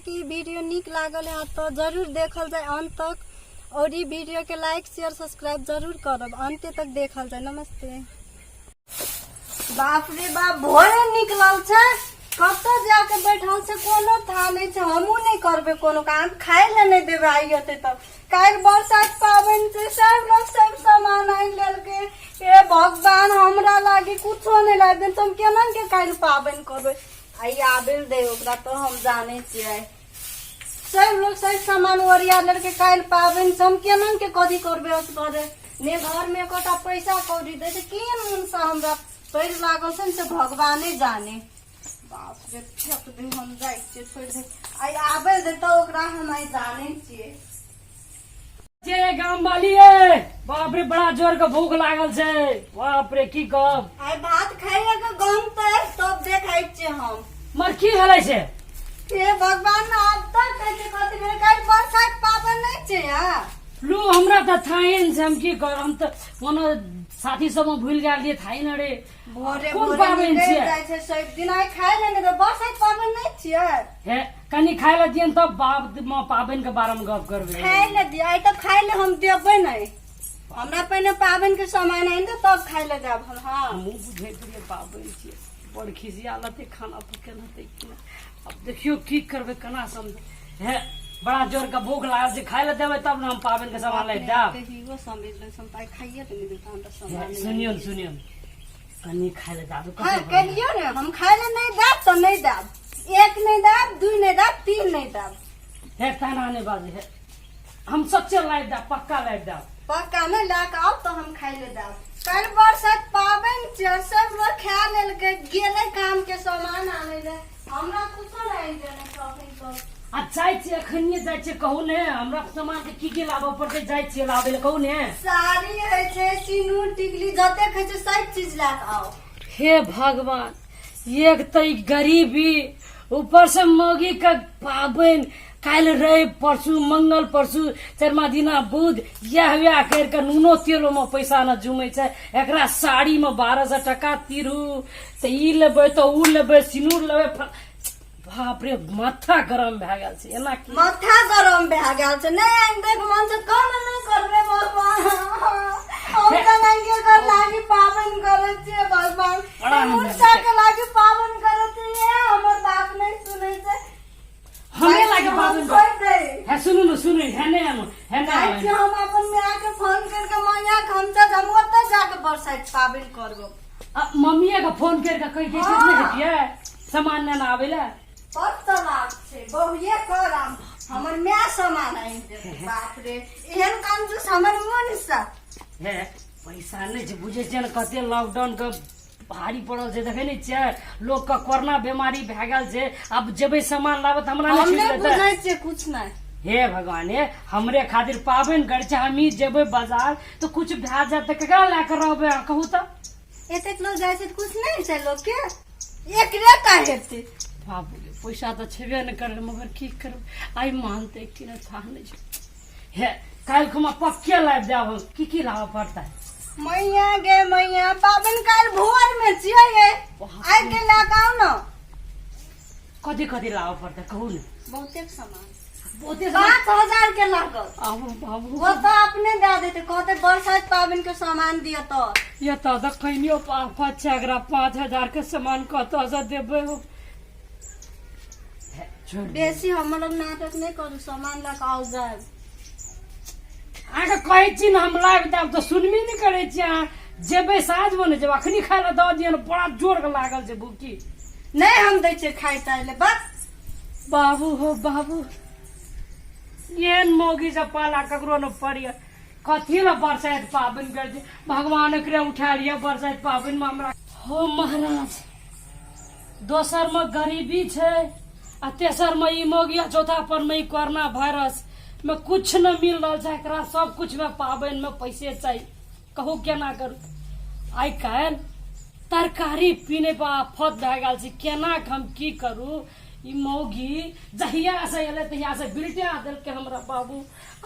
अहाँके ई वीडियो नीक लागल हैत तऽ जरूर देखल जाय अन्त तक और ई वीडियो के लाइक शेयर सब्सक्राइब जरूर करब अन्त तक देखल जाय नमस्ते बाप रे बाप भोरे निकलल छै कतऽ जाके बैठल छै कोनो था नहि छै हमहूँ नहि करबै कोनो काम खाय लए नहि देबै आइ एतै तब काल्हि बरसात पाबनि छै सब लोग सब सामान आनि लेलकै हे भगवान हमरा लागी कुछो नहि लाबि देल तऽ हम केना के काल्हि पाबनि करबै आइ आबै लए दे ओकरा तऽ हम जानै छियै सब लोग सब सामान ओरिया लेलकै काल्हि पाबनि छै हम केना के कथी करबै असगरे ने घर में एकोटा पैसा कौड़ी दै छै केहन मनसा हमरा पड़ि लागल छै ने से भगवाने जाने बाप रे फेक दे हम जाइ छियै छोड़ि दे आइ आबै दे तऽ ओकरा हम आइ जानै छियै जे गाम वाली ए बाप रे बड़ा जोर के भूख लागल छै बाप रे की कहब आइ भात खाइए के गमतै तब देखै छियै हम मर की भेलै छै हे भगवान आब तक कहै छै कथी भेलै काल्हि बरसाइत पाबनि नहि छै यहाँ लू हमरा तऽ थाइन छै हम की करब हम तऽ कोनो साथी सब भूलि गेल रहियै थाइन अरे भोरे कोन भोरे पाबनि निकलि छियै? जाइ छै सब दिन आइ खाइ लए नहि तऽ बरसाइत पाबनि नहि छियै हे कनि खाय लए दियन तब बाप म पाबनि के बारे में गप करबै खाइ लए दिअ आइ तऽ खाइ लए हम देबै नहि हमरा पहिने पाबनि के सामान आनि दे तब खाइ लए देब हम हँ हमहूँ बुझैत रहियै पाबनि छियै बड़ खिसिया लेतै खाना पकेने हेतै कि नहि आब देखियौ की करबै केना समझ हे बड़ा जोर के भूख लागल छै खाय लए देबै तब ने हम पाबनि के सामान लए जायब कहियो समझ ले हम तऽ आइ खाइए के नहि देता हमरा सामान हे, सुनियौ ने सुनियौ ने कनि खाय लए दादू हाँ कहियो ने हम खाय लए नहि देब तऽ नहि देब एक नहि देब दू नहि देब तीन नहि देब हे ताना नहि बाजू हे हम सच्चे लाइब देब पक्का लाइब देब पक्का नहि लए कऽ आउ तऽ हम खाय लए देब काल्हि बरसाइत पाबनि छै सब लोग खा लेलकै गेलै काम के सामान आनै लए हमरा कुछो नहि आनि देने शॉपिंग सब आ जाइ छियै एखनिये जाइ छियै कहू ने हमरा सामान के की की लाबऽ पड़तै जाइ छियै लाबै लए कहू ने साड़ी होइ छै सिनूर टिकली जतेक होइ छै सब चीज लए कऽ आउ हे भगवान एक तऽ ई गरीबी ऊपर से मौगी के पाबनि काल्हि रवि परसू मंगल परसू चरमा दिना बुध इएह वएह करि कऽ नूनो तेलोमे पैसा न जुमै छै एकरा साड़ीमे 1200 टका तिरू तऽ ई लेबै तऽ ओ लेबै सिनूर लेबै बाप रे माथा गरम भए गेल छै एना की माथा गरम भए गेल छै नहि आनि देख मन से कम नहि करबै भगवान हम तऽ नंगे कर लागी पाबनि करै छियै भगवान बड़ा आनंद मूर्छा के लागी पाबनि करै छियै हमर बात नहि सुनै छै हमरे लागे हम पाबनि छोड़ि दै हे सुनू ने सुनू हे नहि आनू हे नहि जाइ आनू छियै हम अपन माय के फोन करके मैया के हम चल हम ओतऽ जाके बरसाइत पाबनि करबै आ मम्मीए के फोन करि के कहि दै छियै नहि हेतियै सामान नेने आबै लए बड़ चलाक छै बहुए करम हमर माय सामान आनि देतै बाप रे एहन कंजूस हमर मन से हे पैसा नहि छै बुझै छियै ने कते लॉकडाउन के भारी पड़ल छै देखै नहि छियै लोक के कोरोना बीमारी भए गेल छै आब जेबै सामान लाबऽ तऽ हमरा हम नहि नहि छुटि जेतै बुझै छियै कुछ नहि हे भगवान हे हमरे खातिर पाबनि करै छै हमही जेबै बाजार तऽ कुछ भए जायत तऽ केकरा लए कऽ रहबै अहाँ कहू तऽ एतेक लोग जाइ छै तऽ कुछ नहि छै लोग के एकरे का हेतै बाबू रे पैसा तऽ छेबे नहि करै मगर की करबै आइ मानतै कि नहि था नहि छै हे काल्हि खुमा पक्के लाबि देब हम की की लाबऽ पड़तै मैया गे मैया पाबनि काल्हि भोर में छियै गे आइ के लए कऽ आउ ने कथी कथी लाबऽ पड़तै कहू ने बहुते सामान बहुते 5000 के लागत आबू बाबू वो तो अपने दे देते कहते बरसात पाबनि के सामान दिअ तो ये तऽ देखनियो आफत छै एकरा 5000 के सामान कतऽसँ देबै हो छोड़ दियौ। बेसी हमर नाटक नहि करू सामान लऽ कऽ आउ जायब अहाँके कहै छी ने हम लाबि देब तऽ सुनबे नहि करै छी अहाँ जेबै साँझमे ने जेबै अखनी खाय लए दऽ दिअ ने बड़ा जोरके लागल छै भूखी नहि हम दै छियै खाय ताय लए बस बाबू हो बाबू एहन मौगी से पाला ककरो न पड़िय कथी लए बरसाइत पाबनि करै छै भगवान एकरे उठा लिअ बरसाइत पाबनिमे हमरा हो महाराज दोसर मे गरीबी छै आ तेसर मे ई मौगी आ चौथा पर मे ई कोरोना वायरस मे कुछ न मिल रहल छै एकरा सब कुछ मे पाबनि मे पैसे चाही कहू केना करू आइ काल्हि तरकारी पीने पर आफत भए गेल छै केना के हम की करू ई मौगी जहिया से एलै तहिया से बिलटा देलकै हमरा बाबू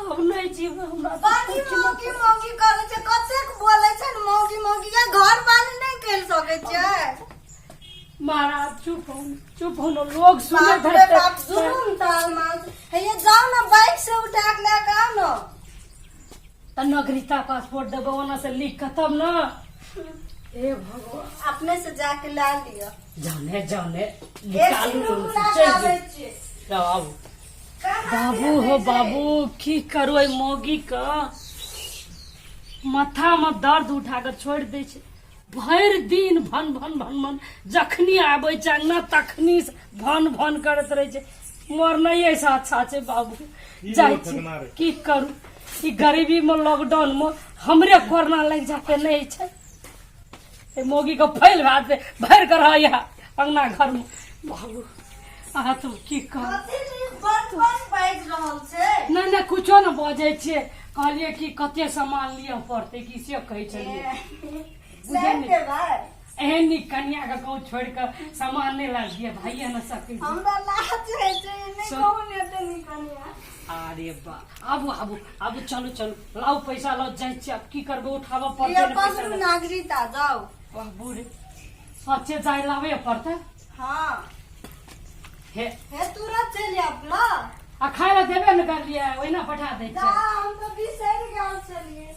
आब नहि जीव हमरा बाकी मौगी मौगी करै छै कतेक बोलै छै ने मौगी मौगी या घर वाली नहि करि सकै छै महाराज चुप हो चुप हो लोग सुनैत बाप रे हेतै बाप जुलुम ताल तऽ नागरिकता पासपोर्ट देबै ओना से लिख कऽ तब ने। हे भगवान, अपने से जाके ला लिअ। जाने जाने एक निकालू दिन रुकू ना, चलि आबै छियै। जाउ, आबू बाबू हो बाबू। की करू, एहि मौगी के माथा में दर्द उठा कऽ छोड़ि दै छै। भरि दिन भन भन भन भन, जखनी आबै छै अंगना तखनी भन भन करैत रहै छै। मरनाइए से अच्छा छै बाबू। जाइ छी, की करू, ई गरीबी में लॉकडाउन में हमरे कोरोना लागि जाते नहि छै। एहि मौगी के फैल भए जेतै, भरि कऽ रहैया अंगना घर में। बाबू, अहाँ तो की कहू। कथी बन बन बाजि रहल छै? नहि नहि, कुछो ने बजै छियै। कहलियै कि कते सामान लिअ पड़तै कि से कहै छलियै। बुझै सैर नहि देबै। एहन नीक कनिया के कहूँ छोड़ि कऽ सामान नहि लाग दिअ, भाइये ने सकै छै। हमरा लाज होइ छै, नहि कहू ने एते नीक कनिया। अरे बा, आबू आबू आबू, चलू चलू, लाउ पैसा लाउ, जाइ छियै। आब की करबै, उठाबऽ पड़तै लिअ ने पैसा। पकड़ू नागरिकता, जाउ। बाबू रे, सच्चे जाइ लाबे पड़तै? हाँ। हे। हे, तुरंत चलि आब ल। आ खाय लए देबे ने करलियै, ओहिना पठा दै जा छै। हम तऽ बिसरि गेल छलियै,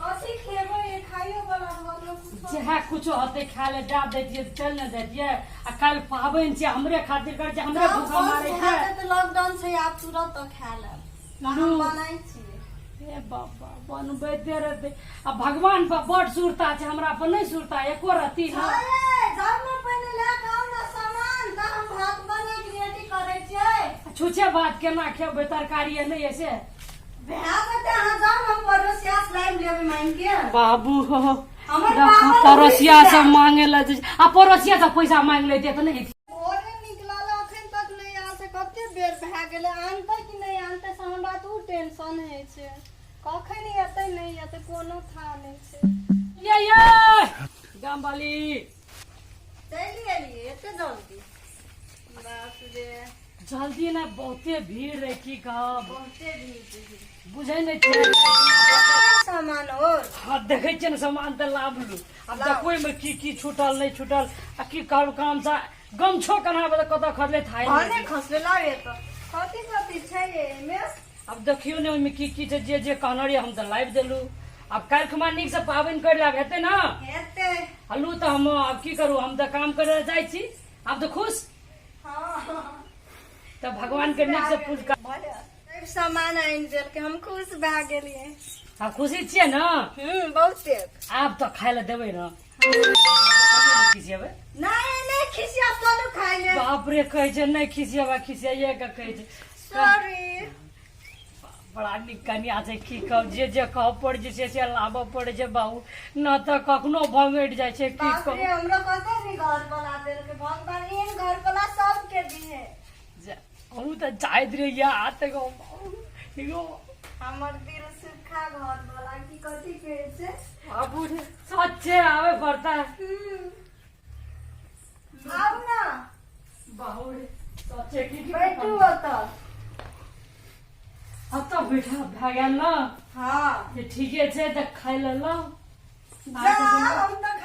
कथी खेबै, खाइयो वाला घरमे कुछो। जएह कुछो होतै खाय लए दए दैतियै तऽ चलि ने जैतियै। आ काल्हि पाबनि छै, हमरे खातिर करै छै, हमरे जाउ, भूखा बंद मारै भए छै। जेतै, लॉकडाउन छै, आब तुरंत तऽ खा लेब। लू। हम बनाइ छियै। हे बाबा, बनबैते रहतै। आ भगवान पर बड सुरता छै, हमरा पर नहि सुरता एको रत्ती ने। अरे जाउ ने, पहिने लए कऽ आउ ने सामान, तऽ हम भात बना के रेडी करै छियै। छुछे भात केना खेबै, तरकारी नहि है से? भए जेतै, अहाँ जाउ ने, हम पड़ोसिया से लाबि लेबै मांगि के। बाबू हो, हमर देखो बाबा पड़ोसिया बुझि सब मांगे लए जाइ छै। आ पड़ोसिया सब पैसा मांग लेते तऽ नहि हेतै। भोरे निकलल, अखन तक नहि आयल छै। कते बेर भए गेलै, आनतै कि नहि आनतै से हमरा तऽ उ टेंशन होइ छै। कखन एतै नहि एतै कोनो था नहि छै। ये ये गाम वाली। चलि एलियै एते जल्दी? बाप रे। जल्दी ने, बहुते भीड़ रहे, की कहब। बहुते भीड़ रहै। बुझै नहि छियै। सामान और हाँ, देखै छियै ने, सामान तऽ लाबलू। आब लाउ। देखबै मे की की छूटल नहि छूटल। आ की कहब, काम से गमछो केना कतऽ खसले थाहे नहि भने छै। खसले, लाउ एतऽ। कथी कथी छै एहिमे? आब देखियौ ने ओहिमे की की छै। जे जे कहने रहियै हम तऽ लाबि देलहुँ। आब काल्हि खुमा नीकसँ पाबनि करि लेब, हेतै ने? हेतै। हलू तऽ हम आब की करू, हम तऽ काम करे लए जाइ छी। आब तऽ खुश? हँ। तऽ भगवान के नीकसँ पूज कर। सब सामान आनि देलकै, हम खुश भए गेलियै। आब खुशी छियै ने? हूँ, बहुते। आब तऽ खाय लए देबै ने? खिसियेबै? नहि नहि खिसिया, चलू खाय ले। बाप रे, कहै छै नहि खिसियेबै, खिसियाइए के कहै छै। सॉरी। बड़ा नीक कनिया छै, की कहब। जे जे कहऽ पड़ै छै से से लाबऽ पड़ै छै बाबू, न तऽ कखनो भंगटि जाइ छै, की बाप रे। कहू। हमरो कते नीक घर वाला देलकै भगवान, एहन घर वाला सबके दिहे। हमहूँ तऽ चाहैत रहियै आ तऽ यौ। हमर दिल सुखा घर वाला की कथी कहै छै। बाबू रे, सच्चे आबे पड़ता है। आउ ना। बाबू रे, सच्चे की की बैठू ओतऽ। अब तऽ बैठा भए गेल ने? हाँ। तऽ ठीके छै, तऽ खाय लेलहुँ। जा, हम तऽ